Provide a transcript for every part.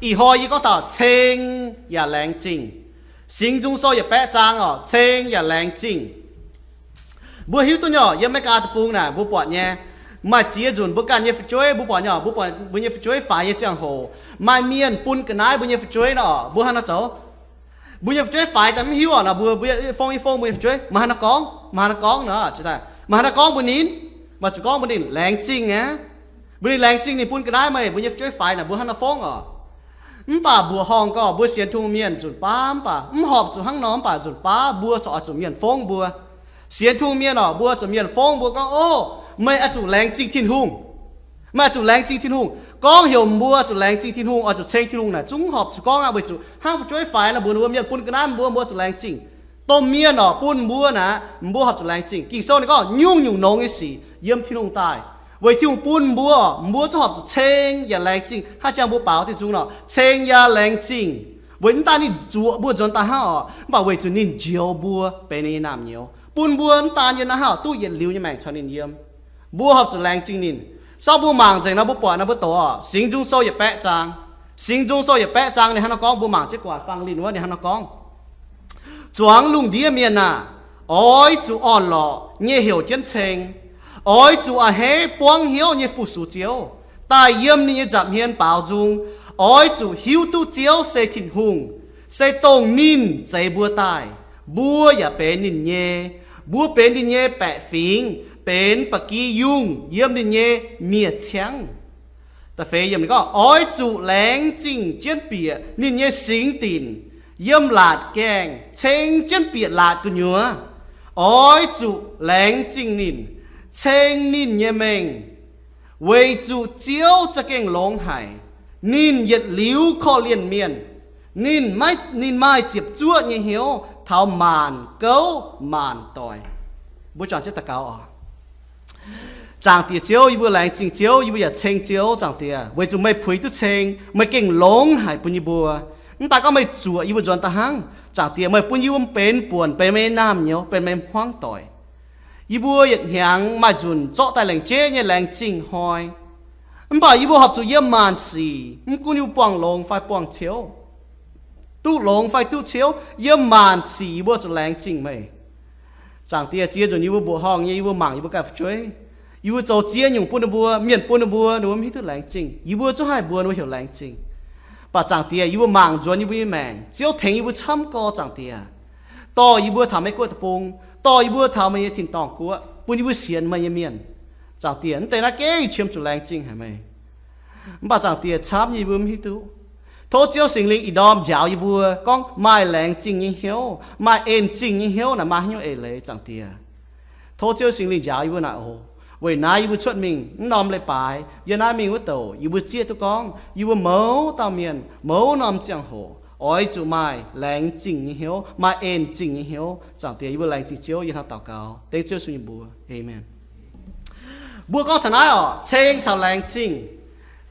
Ih hnoi yie gorngv taux ceng yaac laengz zingh. Singx Nzung Sou yietc baeqv zaang oc, ceng yaac laengz zingh. Mbuo hiuv duqv nyei, yiem Meigaa deic-bung naaic mbuo buatc nyei, maaih ziex nzunc mbuo ganh nyei fu'jueiv, mbuo buatc nyei, mbuo buatc mbuo nyei fu'jueiv faix nyei ziangh hoc, maaih mienh bun ga'naaiv mbuo nyei fu'jueiv nor, mbuo hnangv haaix nor zoux? Mbuo nyei fu'jueiv faix daaih mv hiuv oc nor, mbuo, mbuo fongv, fongv mbuo nyei fu'jueiv, maaih haaix nor gorngv, maaih haaix nor gorngv nor, maaih haaix nor gorngv mbuox ninh, maaih zuqc gorngv mbuox ninh laengz zingh aqv. Mbuo ninh laengz zingh ninh bun ga'naaiv meih, mbuo nyei fu'jueiv faix naaic, mbuo hnangv haaix nor fongv oc? Mv baac mbuoqc horngh gorngv mbuo sienx Tin-Hungh mienh nzunc baav mv baac mv horpc zuqc hnangv nor, mv baac nzunc baav mbuo corc oix zuqc mienh fongv mbuo. Sienx Tin-Hungh mienh oc, mbuo zuqc mienh fongv mbuo gorngv, Ov, meih oix zuqc laengz zingh Tin-Hungh. Meih oix zuqc laengz zingh Tin-Hungh. Gorngv heuc mbuo zuqc laengz zingh Tin-Hungh, oix zuqc ceng Tin-Hungh naaic zungv horpc zuqc gorngv aqv, weic zuqc hnangv fu'jueiv faix nor, mbuox ninh mbuo mienh bun ga'naaiv mbuo, mbuo zuqc laengz zingh. Domh mienh oc bun mbuo naaic, mbuo horpc zuqc laengz zingh. Ging-Sou ninh gorngv nyungc-nyungc nongx nyei sic yiem Tin-Hungh daaih. Weic Tin-Hungh bun mbuo, mbuo zungv horpc zuqc ceng yaac laengz zingh. Hnangv jang mbuo baaux diuh nzung nor, ceng yaac laengz zingh. Weic mv daan ninh zuoqc mbuo nzuonx daaih hnangv oc, mv baac weic zuqc ninh njoux mbuo benx ninh nyei naamh nyouz, bun mbuo mv daan yiem naaiv hnangv oc, duqv yietc liuz nyei maengc caux ninh yiem. Mbuo horpc zuqc laengz zingh ninh. Sorng mbuo mangc nzengc nor mbuo buatc nor mbuo doqc oc, Singx Nzung Sou yietc baeqv zaang. Singx Nzung Sou yietc baeqv zaang ninh hnangv nor gorngv, mbuo mangc jienv gu'nguaaic fangx linh wuov ninh hnangv nor gorngv, Zuangx lungh ndiev mienh aah! Oix zuqc orn-lorqc nyei heuc jienv ceng. Oix zuqc a'hneiv buangv hnyouv nyei fu-sux Ziouv, daaih yiem ninh nyei nza'hmien baaux nzung. Oix zuqc hiuv duqv Ziouv se Tin-Hungh, se dongh ninh zeix mbuo daaih. Mbuo yaac benx ninh nyei. Mbuo benx ninh nyei baeqc fingx, benx ba'gi yungh yiem ninh nyei miev-ciangv. Da'feix yiemc ninh gorngv, Oix zuqc laengz zingh jienv bieqc ninh nyei singx dinc, yiem laatc gaengh ceng jienv bieqc laatc gu'nyuoz. Oix zuqc laengz zingh ninh, ceng ninh nyei mengh, weic zuqc Ziouv za'gengh longx haic. Ninh yietc liuz korv-lienh mienh. Ninh, ninh maaih ziepc zuoqv nyei hnyouv taux maanc gouv maanc doic. Mbuo juangc jienv daux gaux oc. Zaangc Diex Ziouv, yie mbuo laengz zingh Ziouv, yie mbuo yaac ceng Ziouv. Zaangc Diex, weic zuqc meih puix duqv ceng, meih gengh longx haic bun yie mbuo. Mv daaih gorngv meih zuoqc yie mbuo nzuonx daaih hnangv. Zaangc Diex, meih bun yie mbuo benx buonc, benx meih nyei naamh nyouz, benx meih nyei hmuangv doic. Yie mbuo yietc hnyangx maaih nzunc zorqv daaih laengz jeiv nyei laengz zingh hnoi. Mv baac yie mbuo horpc zuqc yiem maanc sic, mv gunv yie mbuo buangh longx fai buangh ciouv, duqv longx fai duqv ciouv, yiem maanc sic yie mbuo zuqc laengz zingh meih. Zaangc Diex, ziex nzunc yie mbuo mbuoqc horngh nyei, yie mbuo mangc yie mbuo ganh fu'jueiv, yie mbuo zoux ziex nyungc bun ninh mbuo, mienh bun ninh mbuo, ninh mbuo mv hiuv duqv laengz zingh. Yie mbuo zungv haih mbuox ninh mbuo heuc laengz zingh. Mv baac Zaangc Diex, yie mbuo mangc nzuonx yie mbuo nyei maengc, Ziouv tengx yie mbuo camv gorx. Zaangc Diex, dorh yie mbuo taux Meiv Guoqv deic-bung, dorh yie mbuo taux meih nyei tin-dorngh guoqv, bun yie mbuo sienx meih nyei mienh. Zaangc Diex, mv deix naaiv gengh qiemx zuqc laengz zingh haic meih. Mv baac Zaangc Diex, camv nyei yie mbuo mv hiuv duqv. Tov Ziouv Singx Lingh ih ndorm njaaux yie mbuo gorngv maaih laengz zingh nyei hnyouv, maaih en zingh nyei hnyouv naaic maaih haaix nyungc eix leiz, Zaangc Diex. Tov Ziouv Singx Lingh njaaux yie mbuo naaic oc. Weic naaiv yie mbuo cuotv mingh mv norm leiz-baaix, yiem naaiv mingh wuov douc, yie mbuo zieqv duqv gorngv yie mbuo mouz dauh mienh mouz norm ziangh hoc oix zuqc maaih laengz zingh nyei hnyouv, maaih en zingh nyei hnyouv. Zaangc Diex, yie mbuo laengz zingh Ziouv, yie hnangv daux gaux dengv Ziouv Yesu nyei mbuox. Aamen. Mbuo gorngv taux naaiv oc, ceng caux laengz zingh.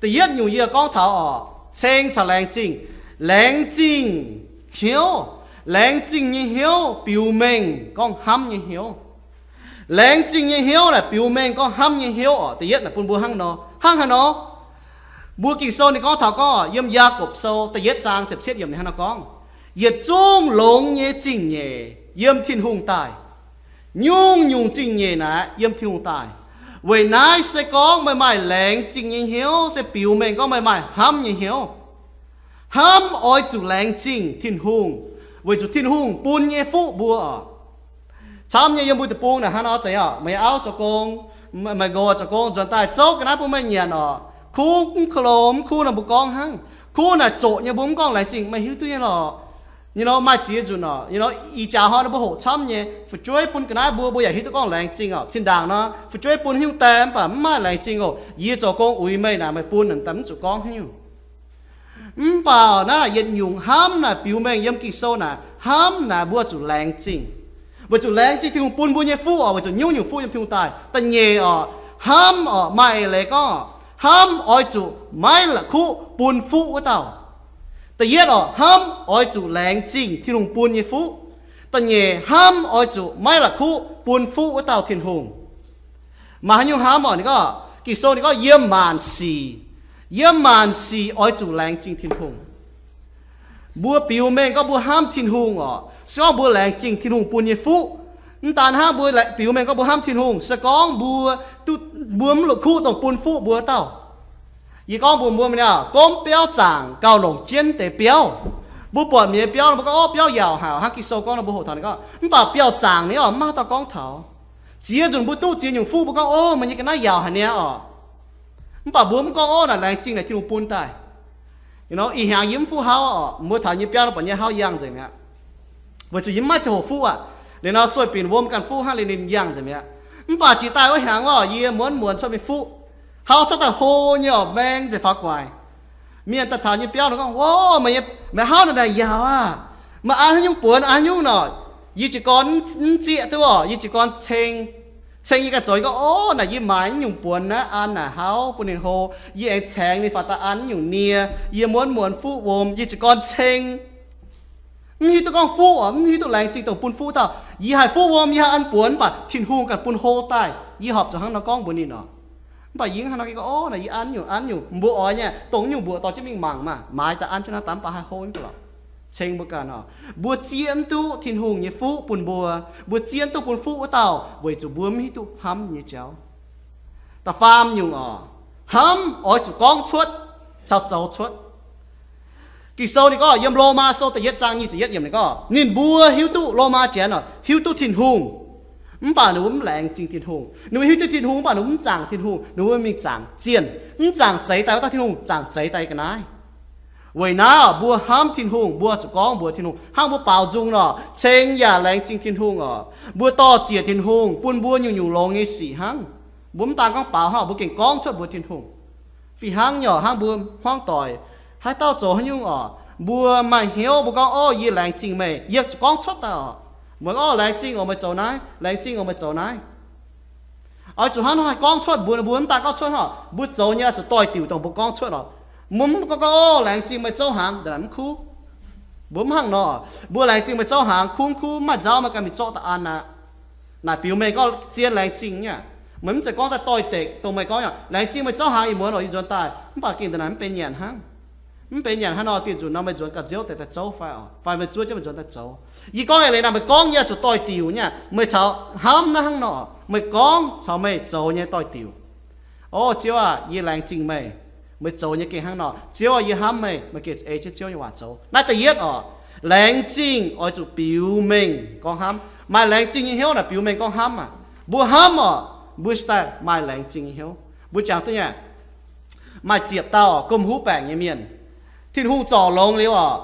Da'yietv nyungc yie gorngv taux oc, ceng caux laengz zingh. Laengz zingh hnyouv, laengz zingh nyei hnyouv biux mengh gorngv hnamv nyei hnyouv. Laengz zingh nyei hnyouv naaic biux mengh gorngv hnamv nyei hnyouv oc. Da'yietv naaic bun mbuo hnangv nor, hnangv haaix nor? Mbuo Ging-Sou ninh gorngv taux gorngv yiem Yaagorpc Sou da'yietv zaang ziepc cietv yiemc ninh hnangv nor gorngv, Yietc zungv longx nyei zingh nyeic yiem Tin-Hungh daaih. Nyungc-nyungc zingh nyeic naaic yiem Tin-Hungh daaih. Weic naaiv se gorngv meih maaih laengz zingh nyei hnyouv se biux mengh gorngv meih maaih hnamv nyei hnyouv. Hnamv oix zuqc laengz zingh Tin-Hungh, weic zuqc Tin-Hungh bun nyei fuqv mbuo oc. Camv nyei yiem mbuo deic-bung naaic hnangv nor zeiz oc, meih auv zoux gong, meih nqox zoux gong nzuonx daaih zouv ga'naaiv bun meih nyanc oc. Kuv mv ko lo mv kuv nor mbuo gorngv hnangv. Kuv naaic zoqc nyei mbuo mv gorngv laengz zingh, meih hiuv duqv nyei lorqc. Nyei nor maaih ziex nzunc oc, nyei nor ih jaax hnoi nor mbuo hoqc camv nyei, fu'jueiv bun ga'naaiv mbuo, mbuo yaac hiuv duqv gorngv laengz zingh oc. Zinh ndaangc nor fu'jueiv bun haaix nyungc daaih mv baac mv maaih laengz zingh oc. Yie zoux gong uix meih naaic, meih bun naaic daaih mv zuqc gorngv haaix nyungc. Mv baac naaiv yietc nyungc hnamv naaic biux mengh yiem Ging-Sou naaic, hnamv naaic mbuo zuqc laengz zingh. Weic zuqc laengz zingh Tin-Hungh bun mbuo nyei fuqv oc, weic zuqc nyungc-nyungc fuqv yiem Tin-Hungh daaih. Da'nyeic oc, hnamv oc, maaih eix leiz gorngv oc, hnamv oix zuqc maiv la'kuqv bun fuqv wuov dauh. Da'yietv oc, hnamv oix zuqc laengz zingh Tin-Hungh bun nyei fuqv. Da'nyeic, hnamv oix zuqc maiv la'kuqv bun fuqv wuov dauh Tin-Hungh. Maaih haaix nyungc hnamv oc? Ninh gorngv, Ging-Sou ninh gorngv yiem maanc sic, Yiem maanc sic oix zuqc laengz zingh Tin-Hungh. Mbuo biux mengh gorngv mbuo hnamv Tin-Hungh orqc, se gorngv mbuo laengz zingh Tin-Hungh bun nyei fuqv. Mv daan hnangv, mbuo biux mengh gorngv mbuo hnamv Tin-Hungh, se gorngv mbuo, mbuo mv la'kuqv dongh bun fuqv mbuo dauh. Yie gorngv mbuox mbuo mi'aqv, gomv biauv zaangc gauh longc jienv deix biauv. Mbuo buatc mienh nyei biauv nor, mbuo gorngv, Orv, biauv yaauc haic, hnangv Ging-Sou gorngv nor mbuo hoqc taux ninh gorngv. Mv baac biauv zaangc ninh orqc, mv maaih dauh gorngv taux. Ziex nzunc mbuo duqv ziex nyungc fuqv, mbuo gorngv, Orv, meih nyei ga'naaiv yaauc haic niaa orqc. Mv baac mbuo mv gorngv, Orv, naaic laengz zingh naaic Tin-Hungh bun daaih. Ih hnyangx yie mv fuqv hauv orqc, mbuo taux nyei biauv nor buatc nyei hauv yangh nzengc mi'aqv. Weic zuqc yie mv maaih ziangh hoc fuqv aqv. Liuz nor sueih binc wuom ganh fuqv hnangv, liuz ninh yangh nzengc mi'aqv. Mv baac jiex daaih wuov hnyangx orqc, yie muonz muonz cuotv mingh fuqv, hauv cuotv daaih hlo nyei orqc, maeng nzengc faaux guaix. Mienh daaih taux nyei biauv nor gorngv, Orv, meih, meih hauv naaic naaic yaauc aah! Meih an haaix nyungc buonx, an haaix nyungc nor? Yie jiez gorn mv zieqv duqv orqc, yie jiez gorn ceng. Ceng yie ganh zoux, yie gorngv, Orv, naaic yie maaiz nyungc buonx naaiv an naaic hauv bun ninh hlo. Yie aengx caengx ninh faaux daaih an nyungc nie. Yie muonz muonz fuqv wuom, yie jiez gorn ceng. Mv hiuv duqv gorngv fuqv orqc, mv hiuv duqv laengz zingh dongh bun fuqv dauh. Yie haih fuqv wuom, yie haih an buonx, mv baac Tin-Hungh ganh bun hlo daaih. Yie horpc zuqc hnangv nor gorngv mbuox ninh orqc. Mv baac yie hnangv nor gorngv, Orv, naaic yie an nyungc, an nyungc, mbuo oix nyei, dongh nyungc mbuoqc dorh jienv mingh mangc maah, maaiz daaih an jienv naaiv daaih mv baac haih hlo nyei lorqc. Ceng mbuo ganh orqc, mbuo zieqv mv duqv Tin-Hungh nyei fuqv bun mbuo. Mbuo zieqv mv duqv bun fuqv wuov dauh weic zuqc mbuo mv hiuv duqv hnamv nyei jauv. Da'faam nyungc orqc, hnamv oix zuqc gorngv cuotv caux zoux cuotv. Ging-Sou ninh gorngv yiem Lomaa Sou da'yietv zaang nyic ziepc yietv yiemc ninh gorngv, ninh mbuo hiuv duqv, Lomaa Janx orqc, hiuv duqv Tin-Hungh, mv baac ninh mbuo mv laengz zingh Tin-Hungh. Ninh mbuo hiuv duqv Tin-Hungh, mv baac ninh mbuo mv zaangc Tin-Hungh, ninh mbuo mingh zaangc zienh. Mv zaangc zeix daaih wuov dauh Tin-Hungh, zaangc zeix daaih ga'naaiv. Weic naaiv orqc, mbuo hnamv Tin-Hungh, mbuo zuqc gorngv mbuox Tin-Hungh hnangv mbuo baaux nzung nor, ceng yaac laengz zingh Tin-Hungh orqc. Mbuo dor-ziec Tin-Hungh bun mbuo nyungc-nyungc longx nyei sic hnangv. Mbuo mv daan gorngv baaux hnangv, mbuo gengh gorngv cuotv mbuox Tin-Hungh. Fih hnangv nyei orqc, hnangv mbuo hmuangv doic, haaix dauh zoux haaix nyungc orqc, mbuo maaih hnyouv mbuo gorngv, Orv, yie laengz zingh meih, yie zuqc gorngv cuotv daaih orqc. Mbuo gorngv, Orv, laengz zingh oc, meih zoux naaiv, laengz zingh oc, meih zoux naaiv. Oix zuqc hnangv nor haih gorngv cuotv mbuox ninh mbuo, mv daan gorngv cuotv hnangv, mbuo zoux nyei oix zuqc doix-diuc dongh mbuo gorngv cuotv orqc. Mbuo mv gorngv, Orv, laengz zingh meih zouv hnaangx, daaih naaic mv kuv. Mbuo mv hnangv nor, mbuo laengz zingh meih zouv hnaangx, kuv mv kuv, mv maaih nzauv meih ganh mingh zorqv daaih an aqv. Naaic biux mengh gorngv zien laengz zingh nyei. Meih mv zeiz gorngv daaih doix-dekc dongh meih gorngv, Laengz zingh meih zouv hnaangx, ih muonz oc yie nzuonx daaih. Mv baac gengh daaih naaic mv benx nyanc hnangv. Mv benx nyanc hnangv nor, dieh nzunc nor meih nzuonx ga'nziouv deix daaih zouv fai oc, fai meih zuov jienv meih nzuonx daaih zoux. Yie gorngv eix leiz naaic meih gorngv nyei oix zuqc doix-diuc nyei, meih caux hnamv naaiv hnangv nor, meih gorngv caux meih zoux nyei doix-diuc. O Ziouv aah, yie laengz zingh meih. Meih zoux nyei gengh hnangv nor. Ziouv aah, yie hnamv meih. Meih gengh ei jienv Ziouv nyei waac zoux. Naaiv da'yietv oc, laengz zingh oix zuqc biux mengh gorngv hnamv. Maaih laengz zingh nyei hnyouv naaic biux mengh gorngv hnamv aqv. Mbuo hnamv oc, mbuo cingx daaih maaih laengz zingh nyei hnyouv. Mbuo jangx duqv nyei, maaih ziepc dauh gomh huv baengc nyei mienh, Tin-Hungh zorc longx liuz oc,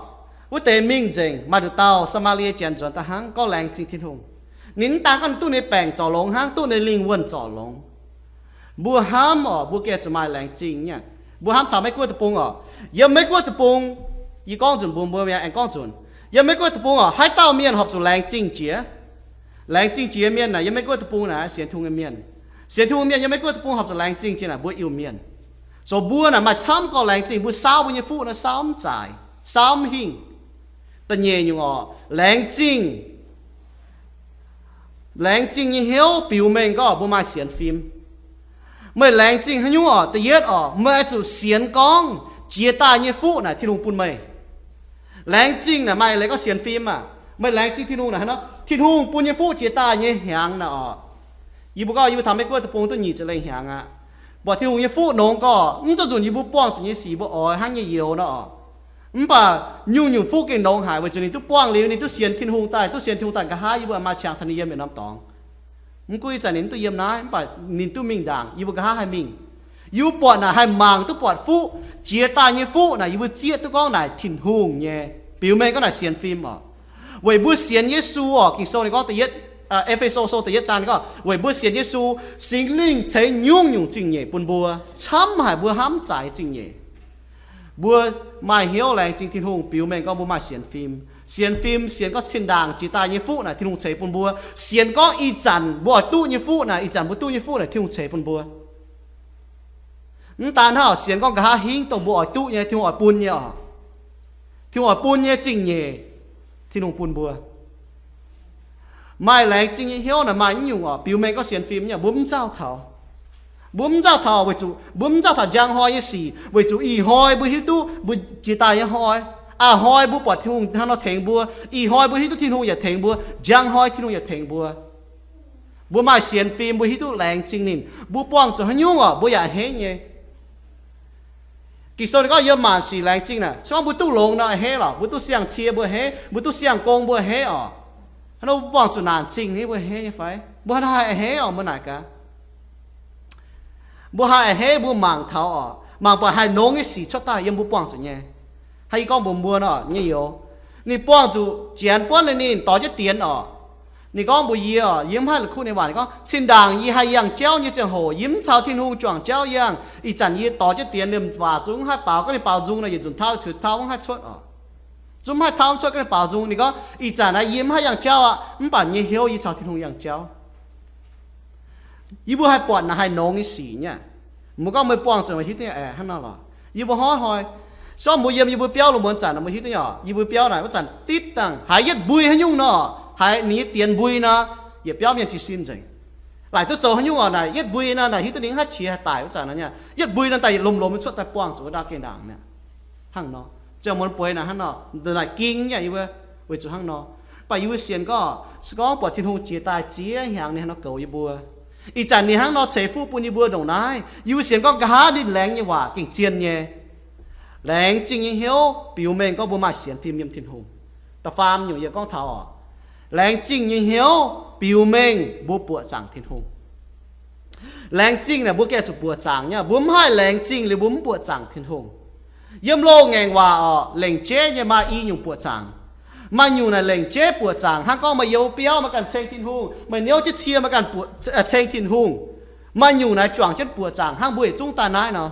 wuov deix mingh nzengc. Maaih nduqc dauh Saa^maa^lie Janx nzuonx daaih hnangv, gorngv laengz zingh Tin-Hungh. Ninh mv daan gorngv ninh duqv ninh baengc zorc longx hnangv, duqv ninh lingh wuonh zorc longx. Mbuo hnamv oc, mbuo gengh zuqc maaih laengz zingh nyei. Mbuo hnamv taux Meiv-Guoqv deic-bung oc. Yiem Meiv-Guoqv deic-bung, yie gorngv nzunc mbuox mbuo mi'aqv, aengx gorngv nzunc. Yiem Meiv-Guoqv deic-bung oc, haaix dauh mienh horpc zuqc laengz zingh jiex? Laengz zingh jiex mienh naaic, yiem Meiv-Guoqv deic-bung naaic sienx Tin-Hungh nyei mienh. Sienx Tin-Hungh mienh yiem Meiv-Guoqv deic-bung horpc zuqc laengz zingh jiex naaic mbuo Iu-Mienh. Zoux mbuo naaic maaih camv gorx laengz zingh, mbuo saauv mbuo nyei fuqv naaiv saauv mv zaaix, saauv mv hingh. Da'nyeic nyungc oc, laengz zingh. Laengz zingh nyei hnyouv biux mengh gorngv mbuo maaih sienx fim. Meih laengz zingh haaix nyungc oc? Da'yietv oc, meih oix zuqc sienx gorngv jiex daaih nyei fuqv naaic Tin-Hungh bun meih. Laengz zingh naaic maaih leiz gorngv sienx fim aah. Meih laengz zingh Tin-Hungh naaic hnangv nor, Tin-Hungh bun nyei fuqv jiex daaih nyei hnyangx naaic oc. Yie mbuo gorngv yie mbuo taux Meiv-Guoqv deic-bung duqv nyic ziepc lengh hnyangx aqv. Buatc Tin-Hungh nyei fuqv nongx gorx, mv zuqc nzunc yie mbuo buangh zuqc nyei sic mbuo oix hnangv nyei youz nor oc. Mv baac nyungc-nyungc fuqv gengh nongx haic weic zuqc ninh duqv buangh liuz, ninh duqv sienx Tin-Hungh daaih, duqv sienx Tin-Hungh daaih nqa'haav yie mbuo maaih qangx taux ninh yiem yietc norm dorngx. Mv gunv ih zanc ninh mv duqv yiem naaiv, mv baac ninh duqv mingh ndaangc, yie mbuo nqa'haav haih mingh. Yie mbuo buatc naaic haih mangc duqv buatc fuqv, jiex daaih nyei fuqv naaic yie mbuo zieqv duqv gorngv naaic Tin-Hungh nyei, biux mengh gorngv naaic sienx fim oc. Weic mbuo sienx Yesu oc, Ging-Sou ninh gorngv da'yietv, E^fe^so Sou da'yietv zaang ninh gorngv, weic mbuo sienx Yesu, Singx Lingh ceix nyungc-nyungc zingh nyeic bun mbuo, camv haic mbuo hnamv zaaix zingh nyeic. Mbuo maaih hnyouv laengz zingh Tin-Hungh biux mengh gorngv mbuo maaih sienx fim. Sienx fim sienx gorngv zinh ndaangc jiex daaih nyei fuqv naaic Tin-Hungh ceix bun mbuo. Sienx gorngv ih zanc mbuo oix duqv nyei fuqv naaic, ih zanc mbuo duqv nyei fuqv naaic Tin-Hungh ceix bun mbuo. Mv daan hnangv, sienx gorngv nqa'haav hingv dongh mbuo oix duqv nyei Tin-Hungh oix bun nyei oc. Tin-Hungh oix bun nyei zingh nyeic, Tin-Hungh bun mbuo. Maaih laengz zingh nyei hnyouv naaic maaih nyungc oc, biux mengh gorngv sienx fim nyei, mbuo mv nzauh taux. Mbuo mv nzauh taux, weic zuqc mbuo mv nzauh taux njang hnoi nyei sic, weic zuqc ih hnoi mbuo hiuv duqv mbuo jiex daaih nyei hnoi. Ih hnoi mbuo buatc Tin-Hungh hnangv nor tengx mbuo, ih hnoi mbuo hiuv duqv Tin-Hungh yaac tengx mbuo, njang hnoi Tin-Hungh yaac tengx mbuo. Mbuo maaih sienx fim, mbuo hiuv duqv laengz zingh ninh, mbuo buangh zuqc haaix nyungc orqc, mbuo yaac a'hneiv nyei. Ging-Sou ninh gorngv yiem maanc sic laengz zingh naaic, se gorngv mbuo duqv longx nor a'hneiv lorqc, mbuo duqv siang-cie mbuo a'hneiv, mbuo duqv siang-gong mbuo a'hneiv orqc. Hnangv nor mbuo buangh zuqc naanc zingh nyei mbuo a'hneiv nyei fai? Mbuo hnangv haaix a'hneiv orqc, mbuo naaic gaax. Mbuo haih a'hneiv mbuo mangc taux orqc, mangc buatc haih nongx nyei sic cuotv daaih yiem mbuo buangh zuqc nyei. Hnangv yie gorngv mbuox mbuo nor nyei youz, ninh buangh zuqc Janx buonv ninh doix jienv dienx orqc. Ninh gorngv mbuox yie orqc, yie mv haih la'kuqv ninh waac. Ninh gorngv, zinh ndaangc yie haih yangh jauv nyei ziangh hoc, yie mv caux Tin-Hungh juangc jauv yangh. Ih zanc yie doix jienv dienx liemh waac zungv mv haih baaux, gorngv ninh baaux nzung nor yietc nzunc tauv, cuotv tauv mv haih cuotv orqc. Zungv mv haih tauv mv cuotv, gorngv ninh baaux nzung. Ninh gorngv, ih zanc naaiv yie mv haih yangh jauv aqv, mv baac nyei hnyouv yie caux Tin-Hungh yangh jauv. Yie mbuo haih buatc naaic haih nongx nyei sic nyei. Mbuo gorngv meih buangh zuqc meih hiuv duqv hnangv nor lorqc. Yie mbuo hnoi-hnoi, se gorngv mbuo yiem yie mbuo biauv lungh muonz zanc nor, mbuo hiuv duqv nyei orqc, yie mbuo biauv naaic wuov zanc ditv dangh haiz yietv mbui haaix nyungc nor, haiz ninh nyei dienx mbui nor, yietc biauv mienh jiez sin nzengc. Laaic duqv zoux haaix nyungc orqc, naaic yietv mbui nor, naaic hiuv duqv ninh mv haih qiex haih daic wuov zanc nor nyei, yietv mbui nor daaih yietc lomh-lomh cuotv daaih buangh zuqc wuov ndaauv geh ndaangc mi'aqv. Hnangv nor, ziangh muonz bueix naaic hnangv nor, naaic ging nyei yie mbuo, weic zuqc hnangv nor. Mv baac yie mbuo sienx gorngv, se gorngv buatc Tin-Hungh jiex daaih ziex hnyangx ninh hnangv nor goux yie mbuo, ih zanc ninh hnangv nor ceix fuqv bun yie mbuo ndongc naaiv, yie mbuo sienx gorngv nqa'haav ninh laengz nyei waac gengh zien nyei. Laengz zingh nyei hnyouv biux mengh gorngv mbuo maaih sienx fim yiem Tin-Hungh. Da'faam nyungc yie gorngv taux orqc, laengz zingh nyei hnyouv biux mengh mbuo buoqc zaangc Tin-Hungh. Laengz zingh naaic mbuo gengh zuqc buoqc zaangc nyei. Mbuo mv haih laengz zingh liuz mbuo mv buoqc zaangc Tin-Hungh. Yiem loz ngaengc waac orqc, lengc jeiv nyei maaih i nyungc buoqc zaangc. Maaih nyungc naaic lengc jeiv buoqc zaangc, hnangv gorngv meih youz biauv meih ganh ceng Tin-Hungh, meih niouv jienv cie meih ganh buoqc, ceng Tin-Hungh. Maaih nyungc naaic juangc jienv buoqc zaangc hnangv mbuo yietc zungv daaih naaiv nor.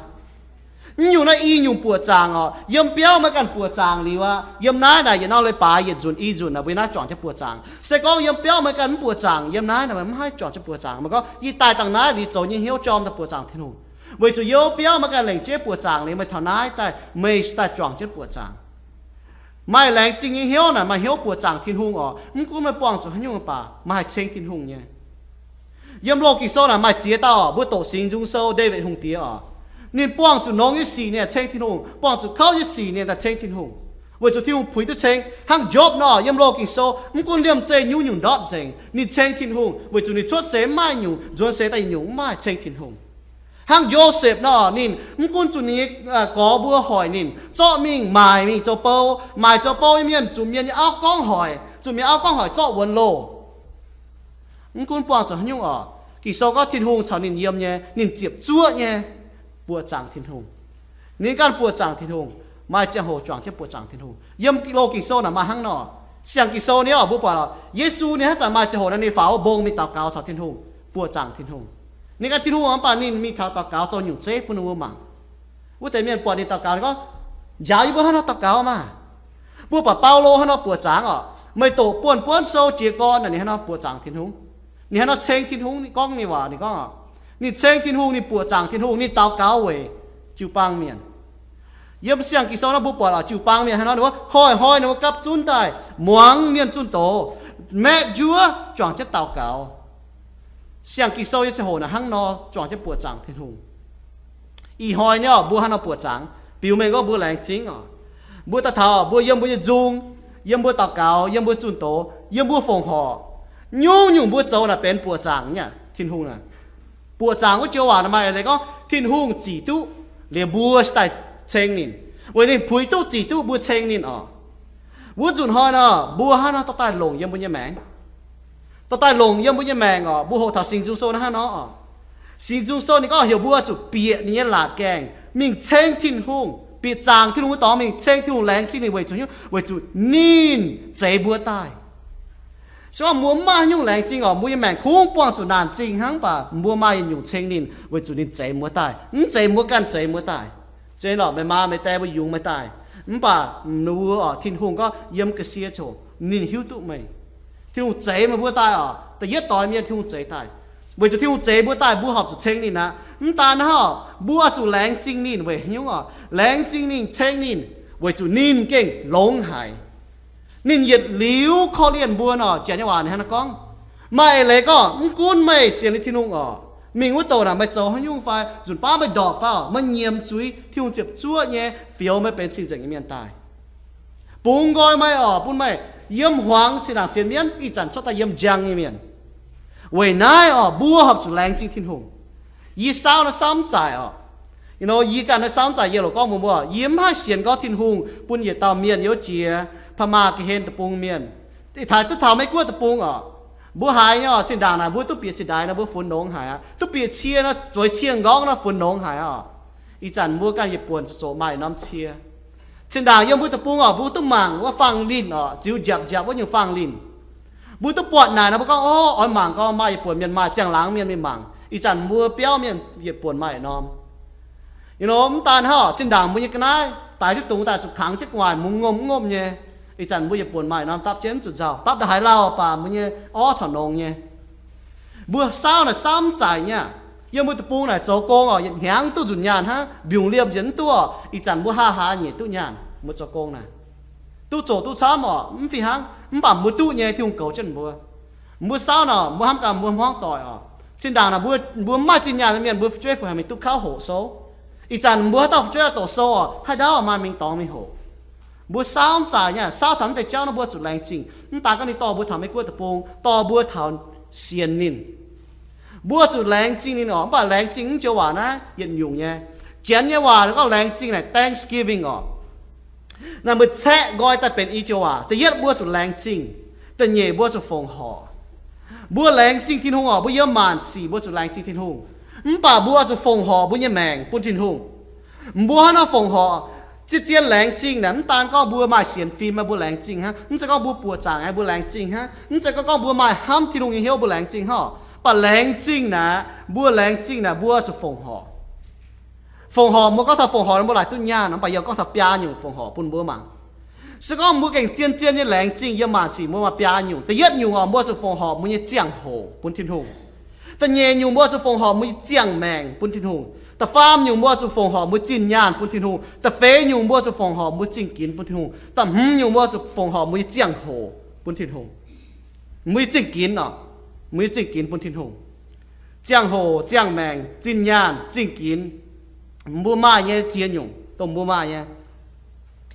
Mv nyungc naaiv i nyungc buoqc zaangc orqc, yiem biauv meih ganh buoqc zaangc liuz aqv, yiem naaiv naaic yietc norm leiz-baaix yietc nzunc i nzunc naaic mbuo naaiv juangc jienv buoqc zaangc. Se gorngv yiem biauv meih ganh mv buoqc zaangc, yiem naaiv naaic meih mv haih juangc jienv buoqc zaangc. Meih gorngv yie daaih dangh naaiv liuz zoux nyei hnyouv jorm daaih buoqc zaangc Tin-Hungh, weic zuqc youz biauv meih ganh lengc jeiv buoqc zaangc liuz meih taux naaiv daaih meih daaih juangc jienv buoqc zaangc. Maaih laengz zingh nyei hnyouv naaic maaih hnyouv buoqc zaangc Tin-Hungh orqc. Mv gunv meih buangh zuqc haaix nyungc baac maaih haih ceng Tin-Hungh nyei. Yiem Loz-Ging Sou naaic maaih ziex dauh orqc, mbuo doqc Singx Nzung Sou, Ndaawitv Hungh Diex orqc, ninh buangh zuqc nongx nyei sic ninh ceng Tin-Hungh, buangh zuqc kouv nyei sic ninh daaih ceng Tin-Hungh, weic zuqc Tin-Hungh puix duqv ceng. Hnangv Njopv nor, yiem Loz-Ging Sou mv gunv liemh zeih nyungc-nyungc ndortv nzengc, ninh ceng Tin-Hungh weic zuqc ninh cuotv seix mv maaih nyungc, nzuonx seix daaih yietc nyungc mv maaih, ceng Tin-Hungh. Hnangv Yosepv nor, ninh mv gunv zuqc ninh nyei gorx mbuo hoic ninh, zorqv mingh maaic mingh zoux bou, maaic zoux bou nyei mienh zuqc mienh nyei auv gorngv hoic, zuqc mienh auv gorngv hoic zorqv wuonx loh. Mv gunv buangh zuqc haaix nyungc orqc, Ging-Sou gorngv Tin-Hungh caux ninh yiem nyei, ninh ziepc zuoqv nyei buoqc zaangc Tin-Hungh. Ninh ganh buoqc zaangc Tin-Hungh, maaih ziangh hoc juangc jienv buoqc zaangc Tin-Hungh. Yiem Loz-Ging Sou naaic maaih hnangv nor. Siang Ging-Sou nyei orqc, mbuo buatc lorqc, Yesu ninh haaix zanc maaih ziangh hoc naaic ninh faaux wuov mbong mingh daux gaux caux Tin-Hungh, buoqc zaangc Tin-Hungh. Ninh ganh Tin-Hungh mv baac ninh mingh taux daux gaux zoux nyungc zeiv bun ninh mbuo mangc. Wuov deix mienh buatc ninh daux gaux, ninh gorngv, njaaux yie mbuo hnangv nor daux gaux maah! Mbuo buatc Baulo hnangv nor buoqc zaangc orqc, meih doqc buonv-buonv sou jiez gorn naaic ninh hnangv nor buoqc zaangc Tin-Hungh. Ninh hnangv nor ceng Tin-Hungh, ninh gorngv ninh waac, ninh gorngv, ninh ceng Tin-Hungh, ninh buoqc zaangc Tin-Hungh, ninh daux gaux weic jiu-baang mienh. Yiem Siang Ging-Sou naaiv mbuo buatc lorqc, jiu-baang mienh hnangv nor ninh mbuo hoic hnoi ninh mbuo gapv zunv daaih muangx mienh zunh doz, maeqv njuov juangc jienv daux gaux. Siang Ging-Sou nyei ziangh hoc naaic hnangv nor juangc jienv buoqc zaangc Tin-Hungh. Ih hnoi nyei orqc, mbuo hnangv nor buoqc zaangc, biux mengh gorngv mbuo laengz zingh orqc. Mbuo daaih taux mbuo yiem mbuo nyei nzung, yiem mbuo daux gaux, yiem mbuo zunh doz, yiem mbuo fongc horc, nyungc-nyungc mbuo zoux naaic benx buoqc zaangc nyei aqv. Tin-Hungh naaic, buoqc zaangc wuov joux waac naaic maaih eix leiz gorngv Tin-Hungh zic duqv liuz mbuo se daaih ceng ninh, weic ninh puix duqv zic duqv mbuo ceng ninh orqc. Wuov nzunc hnoi nor mbuo hnangv nor dorh daaih longc yiem mbuo nyei maengc, dorh daaih longc yiem mbuo nyei maengc orqc. Mbuo hoqc taux Singx Nzung Sou naaiv hnangv nor orqc. Singx Nzung Sou ninh gorngv heuc mbuo zuqc bieqc ninh nyei laatc gaengh mingh ceng Tin-Hungh, bieqc zaangc Tin-Hungh wuov dorngx mingh ceng Tin-Hungh, laengz zingh ninh weic zuqc, weic zuqc ninh zeix mbuo daaih. Se gorngv mbuo mv maaih haaix nyungc laengz zingh orqc, mbuo nyei maengc kungx buangh zuqc naanc zingh hnangv, mv baac mbuo maaih yietc nyungc ceng ninh weic zuqc ninh zeix mbuo daaih, mv zeiz mbuo ganh zeix mbuo daaih. Zeiz lorqc, meih maa meih die mbuo yungz meih daaih, mv baac ninh mbuo orqc, Tin-Hungh gorngv yiem ga'sie ziouc ninh hiuv duqv meih. Tin-Hungh zeix meih mbuo daaih orqc, da'yietv doix mienh Tin-Hungh zeix daaih. Weic zuqc Tin-Hungh zeix mbuo daaih, mbuo horpc zuqc ceng ninh aqv. Mv daan hnangv orqc, mbuo oix zuqc laengz zingh ninh weic haaix nyungc orqc? Laengz zingh ninh, ceng ninh, weic zuqc ninh gengh longx haic. Ninh yietc liuz korv-lienh mbuo nor, janx nyei waac ninh hnangv naaiv gorngv. Maaih eix leiz gorngv mv gunv meih sienx liuz Tin-Hungh orqc, Mingh wuov douc naaic meih zoux haaix nyungc fai nzunc baav meih ndorpc fai oc, meih nyiemc zuiz, Tin-Hungh ziepc zuoqv nyei, fioux meih benx cing-nzengc nyei mienh daaih. Bungx nqoi meih oc, bun meih yiem hmuangx zinh ndaangc sienx mienv, ih zanc cuotv daaih yiem njang nyei mienh. Weic naaiv oc, mbuo horpc zuqc laengz zingh Tin-Hungh. Yie saauv naaiv samv zaaic oc. Yie ganh naaiv samv zaaic yie loc gorngv mbuo, mbuo yie mv haih sienx gorngv Tin-Hungh bun yietc dauh mienh yiem jiex Paa Maa ga'hlen deic-bung mienh. Taaix duqv taux Meiv Guoqv deic-bung oc. Mbuo haiz nyei oc, zinh ndaangc naaic mbuo duqv bieqc cin-ndaix nor, mbuo funx nongx haic aqv. Duqv bieqc cie nor, zueiz cie nqorngv nor, funx nongx haic aqv. Ih zanc mbuo ganh yietc buonc zoqc maaih norm cie. Zinh ndaangc yiem mbuo deic-bung oc, mbuo duqv mangc wuov faang linh oc, ziux njapc njapc wuov nyungc faang linh. Mbuo duqv buatc naaic nor, mbuo gorngv, o, oix mangc gorngv maaih yietc buonc mienh maaih, ziangh laangz mienh mingh mangc. Ih zanc mbuo biauv mienh yietc buonc maaih norm. Ih nor mv daan hnangv, zinh ndaangc mbuo nyei ga'naaiv daaih duqv dungx daaih zuqc kangx jienv gu'nguaaic mungz ngomh ngomh nyei. Ih zanc mbuo yietc buonc maaih norm dapv jienv mv zuqc nzauh, dapv ndongc haaix lauh baac mbuo nyei orv corc nongx nyei. Mbuo saauv naaic samv zaaic nyei aqv. Yiem mbuo deic-bung naaic zoux gong oc, yietc hnyangx duqv nzunc nyaanh hnangv, mbiungc liemh njiec mv duqv oc. Ih zanc mbuo haa haa nyeic duqv nyaanh, mbuo zoux gong naaic. Duqv zoqc duqv camv oc, mv fih hnangv, mv baac mbuo duqv nyei, Tin-Hungh goux jienv mbuo. Mbuo saauv naaic, mbuo hnamv gaax mbuo hmuangv doic oc. Zinh ndaangc naaic mbuo, mbuo mv maaih zinh nyaanh nyei mienh, mbuo fu'jueiv fungc haih mingh duqv kauv hoqc sou. Ih zanc mbuo haaix dauh fu'jueiv oix doqc sou oc, haih ndaauv maaih mingh dorngx mingh hoqc. Mbuo saauv mv zaaic nyei aqv, saauv taux mv deix jauv nor mbuo zuqc laengz zingh. Mv daaih gorngv ninh dorh mbuo taux Meiv Guoqv deic-bung, dorh mbuo taux sienx ninh. Mbuo zuqc laengz zingh ninh oc. Mv baac laengz zingh mv joux waac naaiv yietc nyungc nyei. Janx nyei waac gorngv laengz zingh naaic thanksgiving oc. Naaiv mbuo caeqv nqoi daaih benx i joux waac. Da'yietv mbuo zuqc laengz zingh. Da'nyeic mbuo zuqc fongc horc. Mbuo laengz zingh Tin-Hungh oc, mbuo yiem maanc sic mbuo zuqc laengz zingh Tin-Hungh. Mv baac mbuo zuqc fongc horc mbuo nyei maengc bun Tin-Hungh. Mbuo hnangv naaiv fongc horc, zien-zien laengz zingh naaic, mv daan gorngv mbuo maaih sienx fim aqv mbuo laengz zingh hnangv, mv zeiz gorngv mbuo buoqc zaangc aqv mbuo laengz zingh hnangv, mv zeiz gorngv gorngv mbuo maaih hnamv Tin-Hungh nyei hnyouv mbuo laengz zingh hnangv. Mv baac laengz zingh naaic, mbuo laengz zingh naaic mbuo zuqc fongc horc. Fongc horc, mbuo gorngv taux fongc horc mbuo laaic duqv nyaanh, mv baac yie gorngv taux biaa nyungc fongc horc bun mbuo mangc. Se gorngv mbuo gengh zien-zien nyei laengz zingh yiem maanc sic mbuo maaih biaa nyungc. Da'yietv nyungc oc, mbuo zuqc fongc horc mbuo nyei ziangh hoc bun Tin-Hungh. Da'nyeic nyungc mbuo zuqc fongc horc mbuo nyei ziangh maengc bun Tin-Hungh. Da'faam nyungc mbuo zuqc fongc horc mbuo zinh nyaanh bun Tin-Hungh. Da'feix nyungc mbuo zuqc fongc horc mbuo zingh ginx bun Tin-Hungh. Da'hmz nyungc mbuo zuqc fongc horc mbuo nyei ziangh hoc bun Tin-Hungh. Mbuo nyei zingh ginx oc, mbuo nyei zingh ginx bun Tin-Hungh. Ziangh hoc, ziangh maengc, zinh nyaanh, zingh ginx, mbuo maaih nyei ziex nyungc dongh mbuo maaih nyei.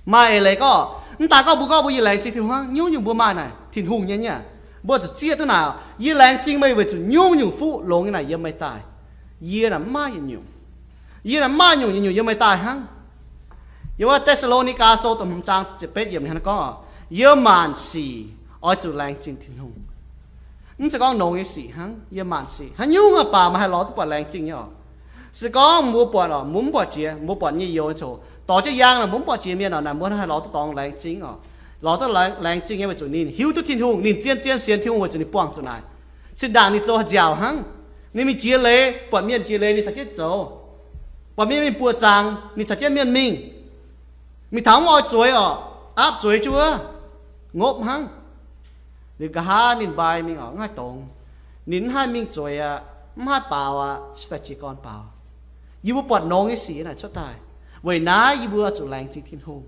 Maaih eix leiz gorngv, mv daan gorngv mbuo gorngv mbuo yie laengz zingh Tin-Hungh hnangv, nyungc-nyungc mbuo maaih naaic Tin-Hungh nyei nyei aqv. Mbuo zuqc zieqv duqv naaic, yie laengz zingh meih weic zuqc nyungc-nyungc fuqv longx nyei naaic yiem meih daaih. Yie naaic mv maaih yietc nyungc. Yie naaic mv maaih nyungc, yietc nyungc yiem meih daaih hnangv. Yiem wuov Te^saa^lo^ni^gaa Sou da'hmz zaang ziepc betv yiemc ninh gorngv oc, yiem maanc sic oix zuqc laengz zingh Tin-Hungh. Mv zeiz gorngv longx nyei sic hnangv, yiem maanc sic. Haaix nyungc aqv baac meih haih lorz duqv buatc laengz zingh nyei oc. Se gorngv mbuo buatc oc, mbuo mv buatc jiex, mbuo buatc nyei youz coc dorh jienv yangh naaic, mbuo mv buatc jiex mienh oc, naaic mbuo haih lorz duqv dorngx laengz zingh oc. Lorz duqv laengz zingh nyei weic zuqc ninh hiuv duqv Tin-Hungh, ninh zien-zien sienx Tin-Hungh weic zuqc ninh buangh zuqc naaic. Zinh ndaangc ninh zoux haaix nziaauc hnangv, ninh mingh jiex leiz, buatc mienh jiex leiz ninh caux jienv zoux. Buatc mienh mingh buoqc zaangc ninh caux jienv mienh mingh. Mingh taux mv oix zueiz oc, aapv zueiz jienv wuov, ngopv hnangv. Liuz nqa'haav ninh mbai mingh oc, mv haih dongz. Ninh mv haih mingh zueiz aqv, mv haih baaux aqv, se daaih jiez gorn baaux. Yie mbuo buatc longx nyei sic naaic cuotv daaih. Weic naaiv yie mbuo zuqc laengz zingh Tin-Hungh.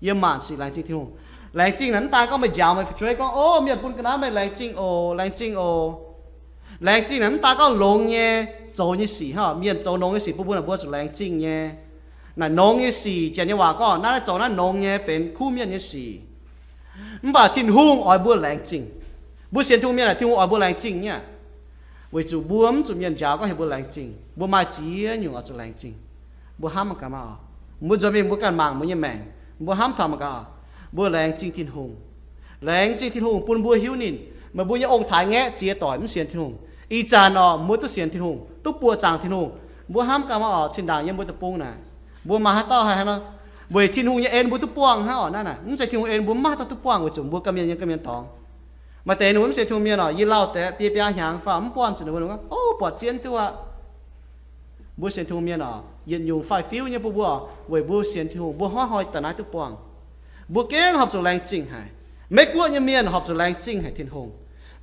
Yiem maanc sic laengz zingh Tin-Hungh. Laengz zingh naaic mv daan gorngv meih njaaux meih fu'jueiv gorngv, o, mienh bun ga'naaiv meih laengz zingh oc, laengz zingh oc. Laengz zingh naaic mv daan gorngv longx nyei zoux nyei sic hnangv. Mienh zoux longx nyei sic bun mbuo naaic mbuo zuqc laengz zingh nyei. Naaic longx nyei sic, janx nyei waac gorngv naaiv, naaiv zoux naaiv longx nyei, benx kuv mienh nyei sic. Mv baac Tin-Hungh oix mbuo laengz zingh. Mbuo sienx Tin-Hungh mienh naaic Tin-Hungh oix mbuo laengz zingh nyei aqv. Weic zuqc mbuo mv zuqc mienh njaaux gorngv heuc mbuo laengz zingh. Mbuo maaih ziex nyungc oix zuqc laengz zingh. Mbuo hnamv mangc gaax maah oc. Mbuo nzuonx mingh mbuo ganh mangc mbuo nyei maengc, mbuo hnamv taux mangc gaax oc. Mbuo laengz zingh Tin-Hungh. Laengz zingh Tin-Hungh bun mbuo hiuv ninh. Meih mbuo nyei ong-taaix-ngaeqv ziex doic mv sienx Tin-Hungh. Ih zanc oc, mbuo duqv sienx Tin-Hungh, duqv buoqc zaangc Tin-Hungh. Mbuo hnamv gaax maah oc, zinh ndaangc yiem mbuo deic-bung naaic, mbuo maaih haaix dauh haih hnangv nor, weic Tin-Hungh nyei en mbuo duqv buangh hnangv oc. Naaiv naaic mv zeiz Tin-Hungh en mbuo mv maaih haaix dauh duqv buangh weic zuqc mbuo ganh mienh nyei ganh mienh dorngx. Maaih deix ninh mbuo mv sienx Tin-Hungh mienh oc, yie lauh deix biei biaa hnyangx fai mv buangh zuqc ninh mbuo gorngv, o, buatc zien duqv aqv. Mbuo sienx Tin-Hungh mienh oc, yietc nyungc faix-fiuv nyei bun mbuo oc, weic mbuo sienx Tin-Hungh, mbuo hnoi-hnoi daaih naaiv duqv buangh. Mbuo gengh horpc zuqc laengz zingh haic. Meiv-Guoqv nyei mienh horpc zuqc laengz zingh haic Tin-Hungh.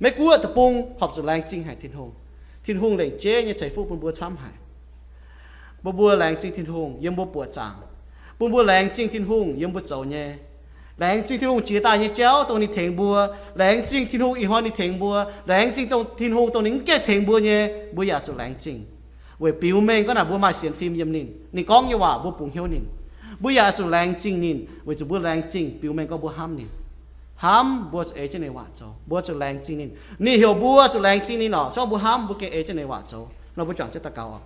Meiv-Guoqv deic-bung horpc zuqc laengz zingh haic Tin-Hungh. Tin-Hungh lengc jeiv nyei ceix fuqv bun mbuo camv haic. Bun mbuo laengz zingh Tin-Hungh yiem mbuo buoqc zaangc. Bun mbuo laengz zingh Tin-Hungh yiem mbuo zoux nyei. Laengz zingh Tin-Hungh jiex daaih nyei jauv dongh ninh tengx mbuo. Laengz zingh Tin-Hungh ih hnoi ninh tengx mbuo. Laengz zingh dongh Tin-Hungh dongh ninh mv gaengh tengx mbuo nyei, mbuo yaac zuqc laengz zingh. Weic biux mengh gorngv naaic mbuo maaih sienx fim yiem ninh, ninh gorngv nyei waac mbuo bungx hnyouv ninh. Mbuo yaac zuqc laengz zingh ninh weic zuqc mbuo laengz zingh biux mengh gorngv mbuo hnamv ninh. Hnamv mbuo zuqc ei jienv ninh waac zoux, mbuo zuqc laengz zingh ninh. Ninh heuc mbuo zuqc laengz zingh ninh orqc, se gorngv mbuo hnamv mbuo gengh ei jienv ninh waac zoux. Nor mbuo juangc jienv daux gaux oc.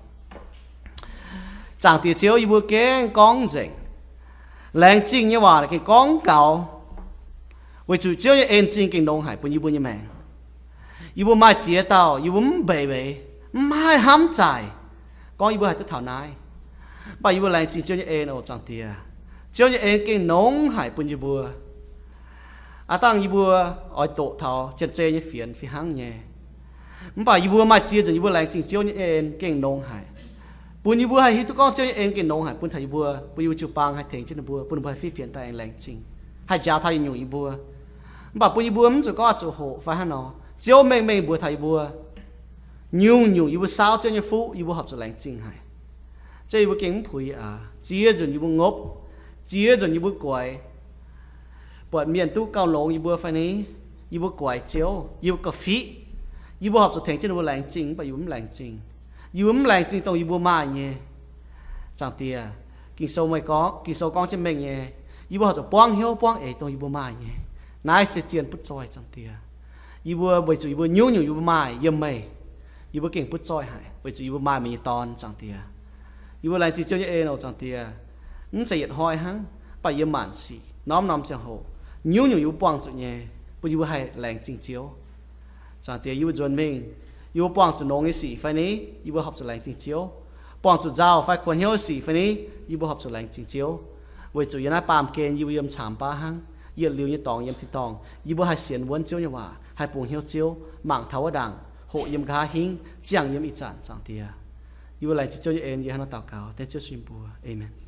Zaangc Diex Ziouv, yie mbuo gengh gorngv nzengc. Laengz zingh nyei waac gengh gorngv gaux, weic zuqc Ziouv nyei en zingh gengh nongx haic bun yie mbuo nyei maengc. Yie mbuo maaih ziex dauh yie mbuo mv mbeix, mv haih hnamv zaaic gorngv yie mbuo haih duqv taux naaiv. Mv baac yie mbuo laengz zingh Ziouv nyei en oc, Zaangc Diex. Ziouv nyei en gengh nongx haic bun yie mbuo. Aav dangh yie mbuo oix doqc taux janx-zei nyei fienx fih hnangv nyei. Mv baac yie mbuo maaih ziex nzunc yie mbuo laengz zingh Ziouv nyei en gengh nongx haic, bun yie mbuo haih hiuv duqv gorngv Ziouv nyei en gengh nongx haic bun taux yie mbuo, bun yie mbuo jiu-baang haih tengx jienv ninh mbuo, bun ninh mbuo haih fiev fienx daaih aengx laengz zingh, haih njaaux taux yietc nyungc yie mbuo. Mv baac bun yie mbuo mv zuqc gorngv oix zuqc hoqc fai hnangv nor. Ziouv mengh mengh mbuox taux yie mbuo, nyungc-nyungc yie mbuo saauv Ziouv nyei fuqv yie mbuo horpc zuqc laengz zingh haic. Ziouv, yie mbuo gengh mv puix aqv. Ziex nzunc yie mbuo ngopv, ziex nzunc yie mbuo guaix, buatc mienh duqv gauh longx yie mbuo fai ni, yie mbuo guaix Ziouv, yie mbuo gauh fiqv, yie mbuo horpc zuqc tengx jienv ninh mbuo laengz zingh, mv baac yie mbuo mv laengz zingh. Yie mbuo mv laengz zingh dongh yie mbuo maaih nyei. Zaangc Diex, Ging-Sou meih gorngv, Ging-Sou gorngv jienv mengh nyei, yie mbuo horpc zuqc buangv hnyouv buangv eix dongh yie mbuo maaih nyei. Naaiv se zien butv zoih, Zaangc Diex. Yie mbuo weic zuqc yie mbuo nyungc-nyungc yie mbuo maaih yiem meih, yie mbuo gengh butv zoih haic weic zuqc yie mbuo maaih meih nyei Dorn, Zaangc Diex. Yie mbuo laengz zingh Ziouv nyei en oc, Zaangc Diex. Mv zeiz yietc hnoi hnangv, mv baac yiem maanc sic norm-norm ziangh hoc, nyungc-nyungc yie mbuo buangh zuqc nyei, bun yie mbuo haih laengz zingh Ziouv. Zaangc Diex, yie mbuo nzuonx mingh, yie mbuo buangh zuqc nongx nyei sic fai ni, yie mbuo horpc zuqc laengz zingh Ziouv. Buangh zuqc nzauh fai kuonx hnyouv sic fai ni, yie mbuo horpc zuqc laengz zingh Ziouv. Weic zuqc yiem naaiv baamh gen yie mbuo yiem caamx baav hnangv, yietc liuz nyei dorngx yiem tin-dorngh, yie mbuo haih sienx wuonv Ziouv nyei waac, haih bungx hnyouv Ziouv, mangc taux wuov ndaangc, hoqc yiem nqa'haav hingv, ziangh yiem ih zanc, Zaangc Diex. Yie mbuo laengz zingh Ziouv nyei en, yie hnangv nor daux gaux dengv Ziouv Yesu nyei mbuox. Aamen.